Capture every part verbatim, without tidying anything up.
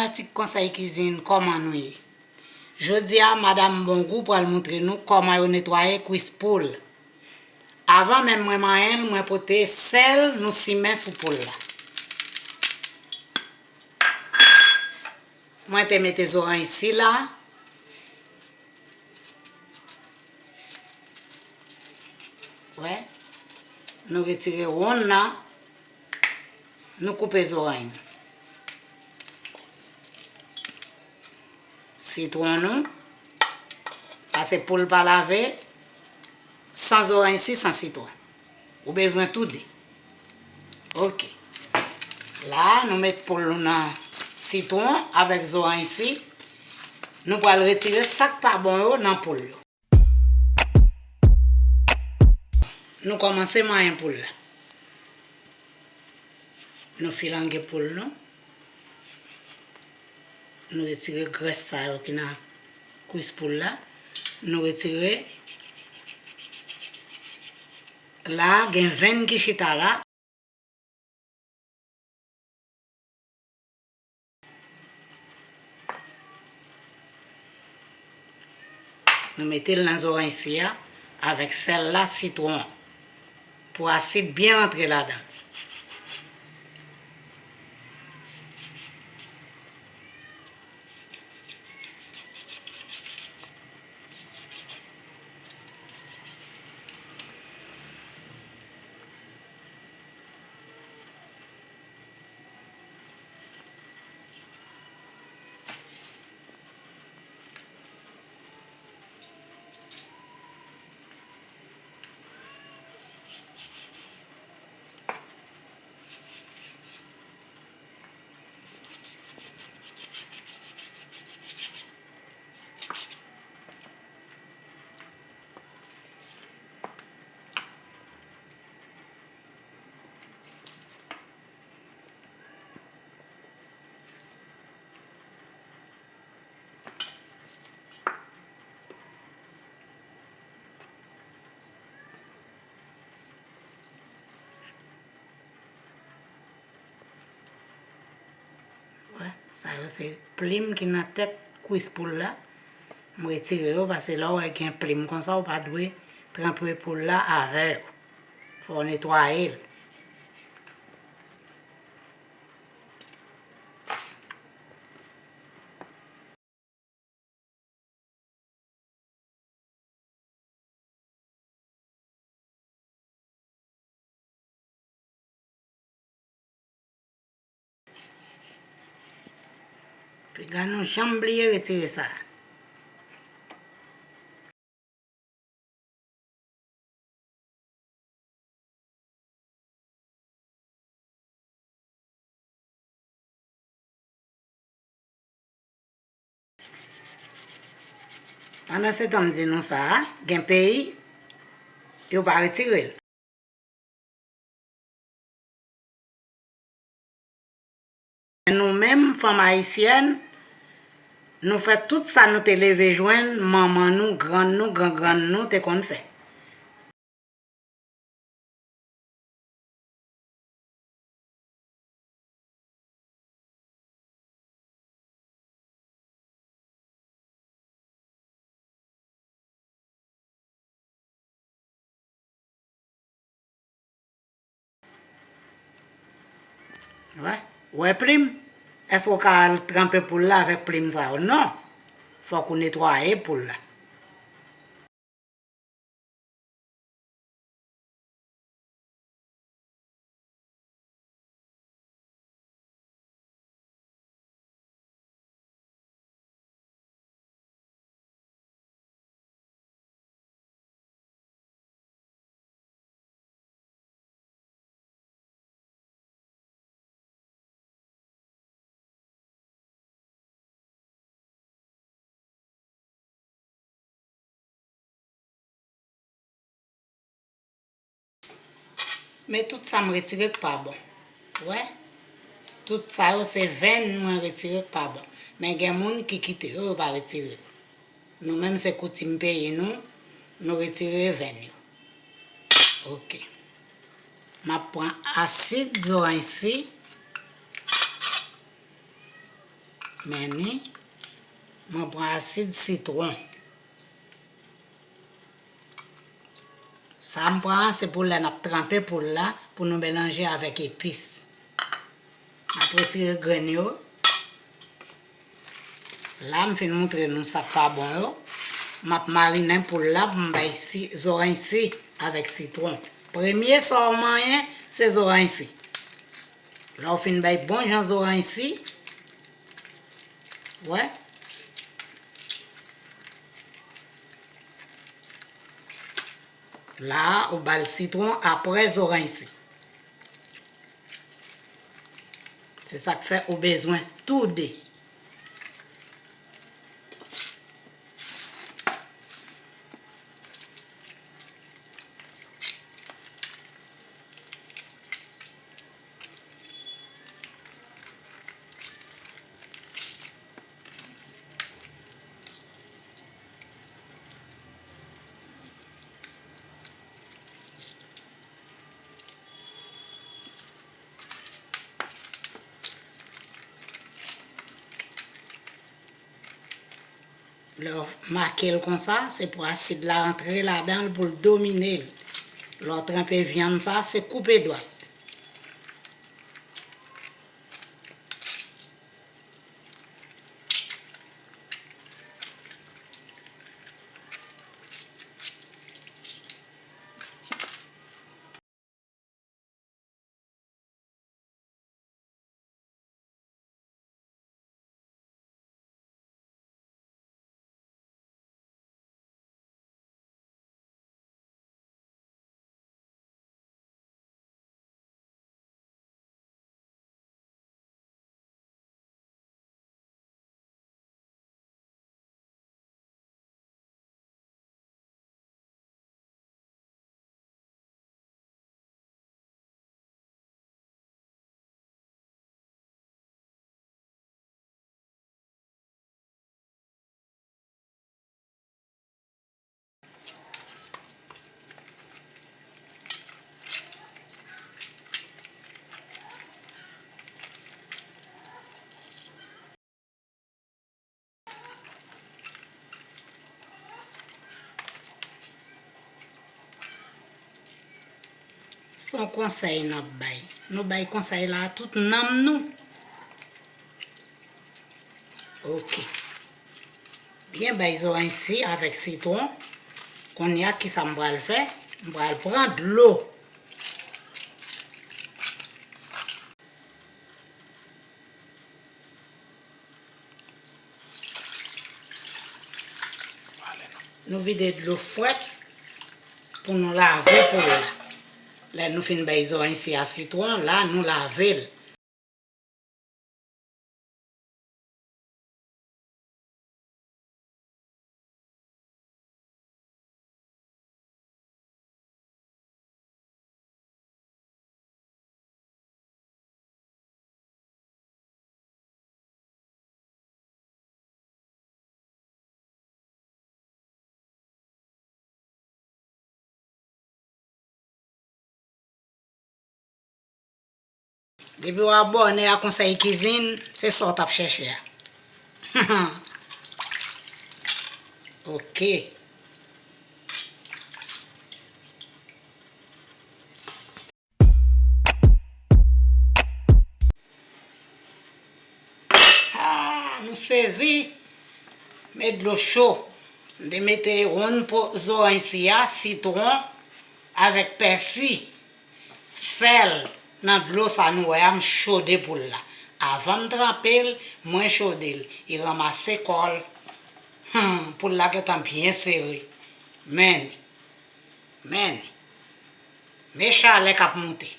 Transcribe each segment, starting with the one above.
Pratik konsèy kizin, kòman nou ye? Jodi a, Madam Bongou pral montre nou kòman yo netwaye kwis poul. Avan menm mwen manyen l, mwen pote sèl, nou simen sou poul la. Mwen te mete zoranj si la. Wè, nou retire wonn nan, nou koupe zoranj. Sitwon nou, pase poul pa lave, san zoranj si, san sitwon. Ou bezwen tou de. Ok. La, nou met poul nou nan sitwon avèk zoranj si. Nou pral retire sa k pa bon yo nan poul yo. Nou kòmanse manyen poul la. Nou filange poul nou. Nou retire grès sa yo ki nan kwis poul la. Nou retire. La, gen venn ki chita la. Nou mete l nan zoranj si a avèk sèl la, sitwon, pou asid byen rantre ladan. Wè, sa yo se plim ki nan tèt kwis poul la. M retire yo, paske lè w wè gen plim konsa, ou pa dwe tranpe poul la avè yo. Fò w netwaye l. Piga nou janm bliye retire sa. Pandan se tan m di nou sa a, gen peyi, yo pa retire l. Men nou menm, fanm ayisyèn, nou fè tout sa nou te leve jwenn manman nou, grann nou, grangrann nou te konn fè. Wè, wè plim? Èske w ka al tranpe poul la avèk plim sa yo? Non. Fòk ou netwaye poul la. Men tout sa m retire k pa bon. Wè? Tout sa yo se venn mwen retire k pa bon. Men gen moun ki kite yo, yo pa retire yo. Nou menm se koutim peyi nou, nou retire venn yo. Ok. M ap pran asid zoranj si. Men ni, mwen pran asid sitwon. Sa m pran an, se pou lè n ap tranpe poul la, pou nou melanje avèk epis. M ap retire grenn yo. La, m fin montre nou sa k pa bon yo. M ap marinen poul la pou m bay si, zoranj si avèk sitwon. Premye sa w manyen, se zoranj si. Lè w fin bay bon jan zoranj si, wè. La, ou ba l sitwon, apre zoranj si. Se sa k fè ou bezwen tou de. Lè w make l konsa, se pou asid la rantre ladan l pou l domine l. Lè w tranpe vyann sa, se koupe dwat. Se yon konsèy n ap bay. Nou bay konsèy la a tout nanm nou. Ok. Byen bay zoranj si avèk sitwon. Kounye a, kisa m pral fè? M pral pran dlo. Nou vide dlo frèt pou nou lave poul la. Lè nou fin bay zoranj si a sitwon, la nou lave l. Depi w abòne a Konsèy Kizin, se sa w t ap chèche a. Ok. Ah, nou sezi. Met dlo cho. M te mete wonn po zoranj si a, sitwon, avèk pèsi, sèl nan dlo sa nou wè a, m chode poul la. Avan m tranpe l, mwen chode l. Li ranmase kò l. Hmm, poul la gentan byen sere. Men, men, men chalè k ap monte.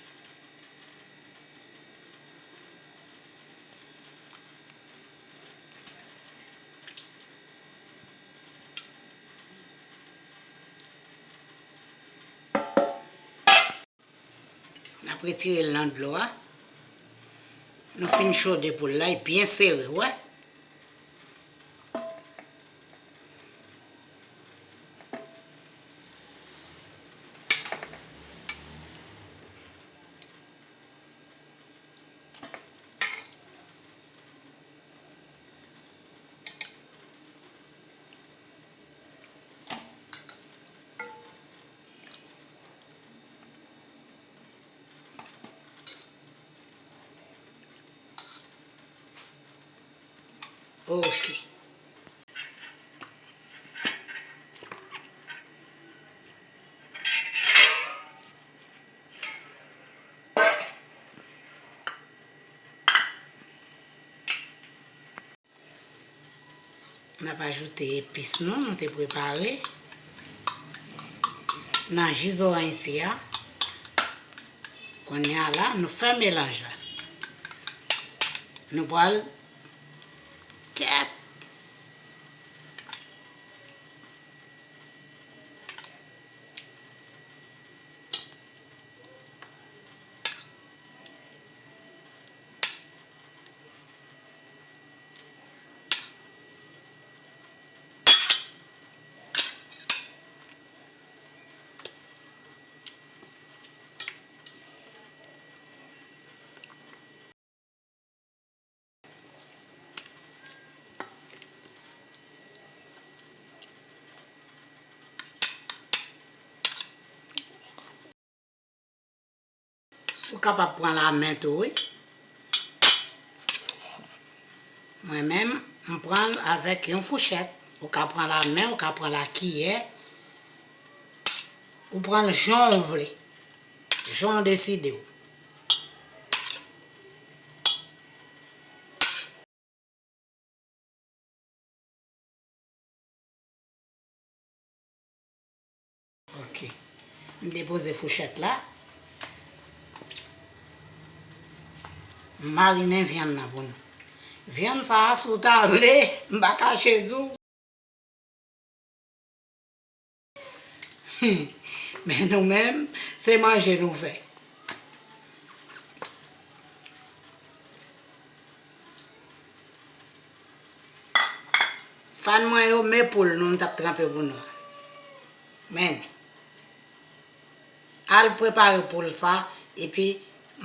N ap retire l nan dlo a. Nou fin chode poul la, li byen sere, w wè. Ok. N ap ajoute epis nou, nou te prepare nan ji zoranj isi a. Kounye a la, nou fè melanj la. Nou pral kèt. Ou kapab pran lamen tou, wi. Mwen menm, m pran l avèk yon fouchèt. Ou ka pran lamen, ou ka pran lakiyè. Ou pran l jan w vle. Jan w deside w. Ok. M depoze fouchèt la. M marinen vyann nan pou nou. Vyann sa a, si w ta vle, m pa kache di w. Men nou menm, se manje nou fè. Fan mwen yo, men poul nou m t ap tranpe pou nou. Men. Al prepare poul sa, epi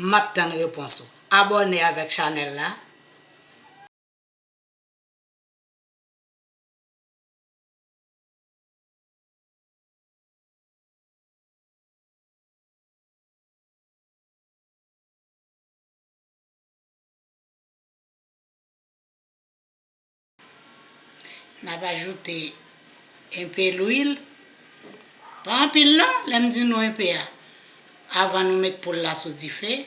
m ap tann repons ou. Abòne avèk chanèl la. N ap ajoute enpe lwil. Pa anpil non, lè m di nou enpe a. Avan nou met poul la sou dife,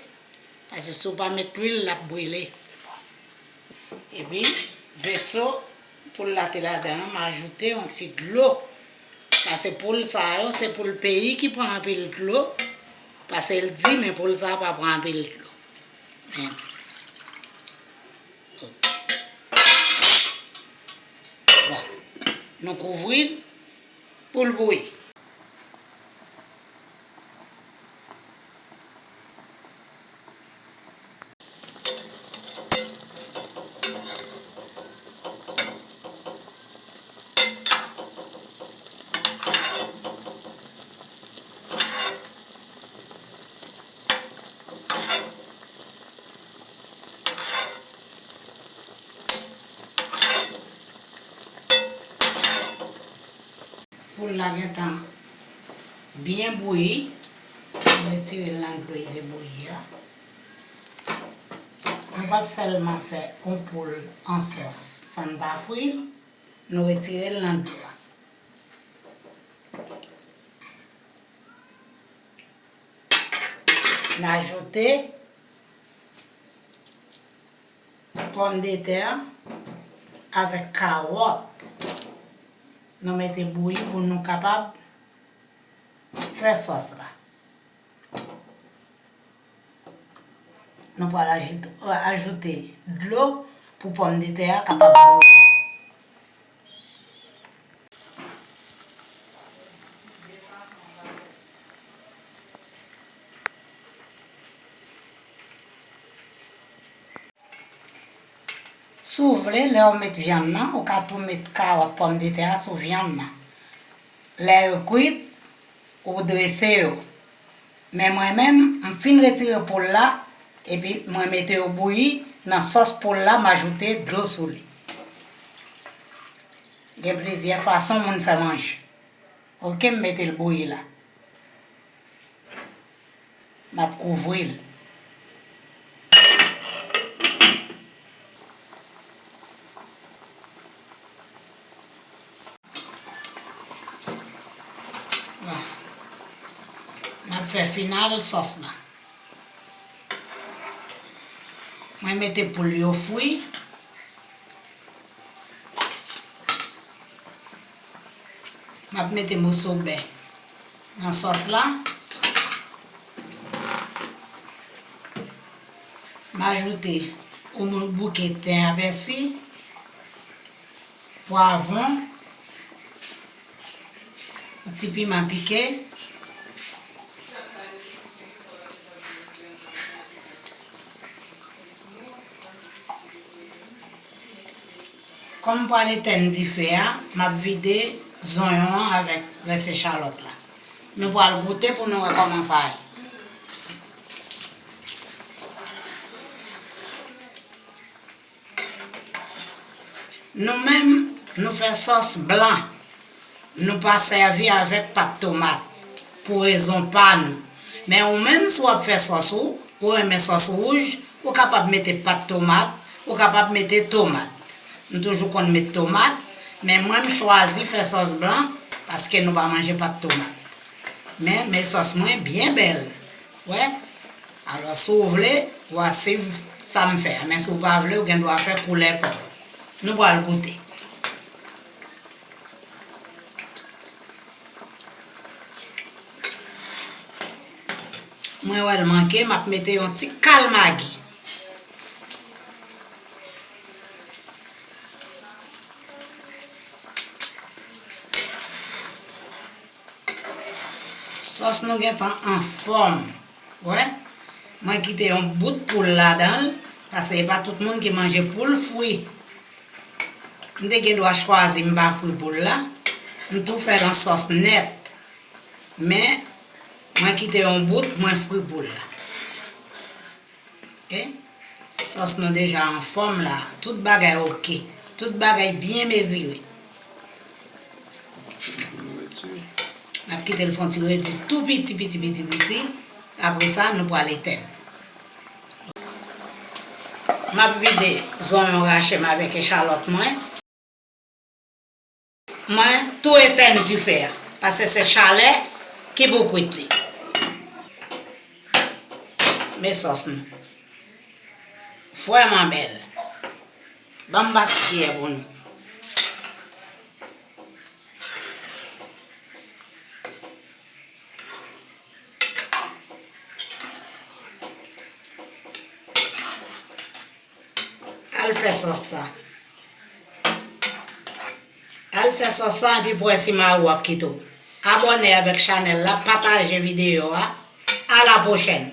paske si w pa met lwil, l ap brile. Epi, veso poul la te ladan an, m ajoute yon ti dlo. Paske poul sa yo, se poul peyi ki pran anpil dlo. Paske l di, men poul sa pa pran anpil dlo. Men. Ok. Bon. Nou kouvri l. Pou l bouyi. Poul la gentan byen bouyi. Nou retire l nan dlo li te bouyi a. Nou p ap sèlman fè yon poul an sòs san n pa fri l. Nou retire l nan dlo a. N ajoute pòmdetè avèk kawòt. Nou mete bouyi pou nou kapab fè sòs la. Nou pral ajit-, ajoute dlo pou pòmdetè a kapab bouyi. Si w vle, lè w met vyann nan, ou ka tou met kawòt, pòmdetè a sou vyann nan. Lè yo kwit, ou drese yo. Men mwen menm, m fin retire poul la, epi mwen mete yo bouyi. Nan sòs poul la, m ajoute dlo sou li. Gen plizyè fason moun fè manje. Ok, m mete l bouyi la. M ap kouvri l. N ap fè final sòs la. Mwen mete poul yo fri. M ap mete moso bè nan sòs la. M ajoute yon bouke ten a pèsi, pwavwon, yon ti piman pike. Kòm m pral etèn dife a, m ap vide zonyon an avèk rès echalòt la. Nou pral goute pou nou wè kòman sa ye. Nou menm, nou fè sòs blan. Nou pa sèvi avèk pat tomat pou rezon pa nou. Men ou menm, si w ap fè sòs ou, ou renmen sòs wouj, ou kapab mete pat tomat, ou kapab mete tomat. M toujou konn met tomat, men mwen, m chwazi fè sòs blan paske nou pa manje pat tomat. Men, men sòs mwen byen bèl. Wè? Alò, si w vle, w a swiv sa m fè a. Men si w pa vle, ou gen dwa fè koulè pa w. Nou pral goute. Mwen wè l manke, m ap mete yon ti kal magi. Sòs nou gentan anfòm. Wè, mwen kite yon bout poul ladan l, paske e pa tout moun ki manje poul fri. M te gen dwa chwazi m pa fri poul la. M tou fè l an sòs nèt. Men, mwen kite yon bout, mwen fri poul la. Ok? Sòs nou deja anfòm la. Tout bagay oke. Tout bagay byen mezire. N ap kite l fè yon ti redi tou piti, piti, piti, piti. Apre sa, nou pral etèn. M ap vide zonyon rache m avèk echalòt mwen. Mwen tou etèn dife a, paske se chalè ki pou kwit li. Men sòs nou. Vrèman bèl. Ban m basyè pou nou. Al fè sòs sa. Al fè sòs sa epi pou wè si mari w ap kite w. Abòne avèk chanèl la, pataje videyo a. A la pwochèn.